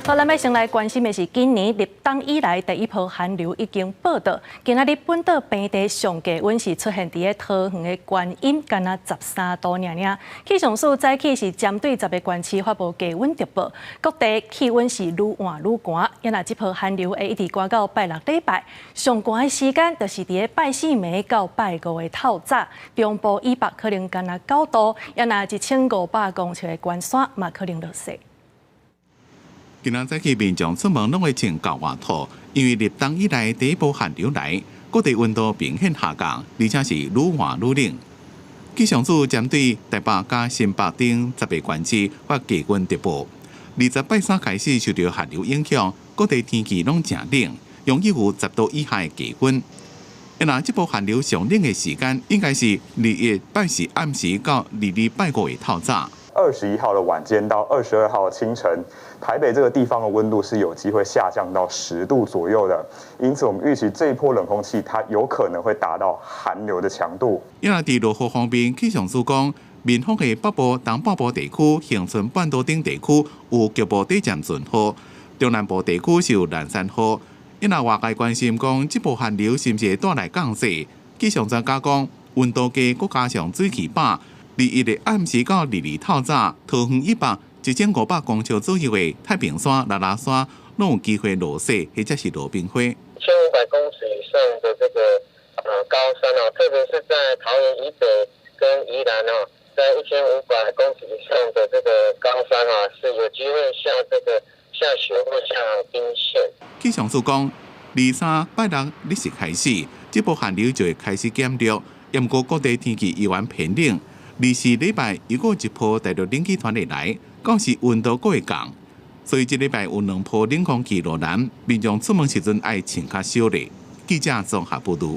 好，咱欲先來關心的是，今年立冬以來第一波寒流已經報到。今仔日本島平地上低溫是出現佇咧桃園的觀音，干焦13度爾爾。氣象署早起是針對10個縣市發布低溫特報，各地氣溫是愈換愈寒。啊若這波寒流會一直寒到拜六禮拜，上寒的時間就是佇咧拜四暝到拜五的透早，中部以北可能干焦9度，啊若1500公尺的懸山嘛可能落雪。今仔早起民眾出門攏會穿厚外套，因為立冬以來第一波寒流來，各地溫度明顯下降，而且是愈換愈冷。氣象署針對台北佮新北等10個縣市發低溫特報。20拜三開始受著寒流影響，各地天氣攏誠冷，容易有10度以下的低溫。若這波寒流上冷的時間，應該是21拜四暗時到22拜五的透早。 21號的晚間到22號的清晨，台北這個地方的溫度是有機會下降到10度左右的，因此我們預期這一波冷空氣它有可能會達到寒流的強度。因為佇落雨方面，氣象署講，民福的北部、東北部地區、恆春半島等地區有局部短暫陣雨，中南部地區是有零星雨。因為外界關心講，這波寒流是毋是會帶來降雪？氣象專家講，溫度計閣加上水氣飽。21的暗時到22透早，桃園以北1500公尺左右的太平山、拉拉山，攏有機會落雪或者是落冰花。1500公尺以上的這個高山哦，特別是在桃園以北跟宜蘭哦，在1500公尺以上的這個高山啊，是有機會下這個下雪或下冰霰。氣象署講，23拜六日時開始，這波寒流就會開始減弱，毋過各地天氣依然偏冷。24禮拜又閣一波大陸冷氣團會來，到時溫度閣會降，所以這禮拜有兩波冷空氣落南，民眾出門時陣愛穿較少咧。記者綜合報導。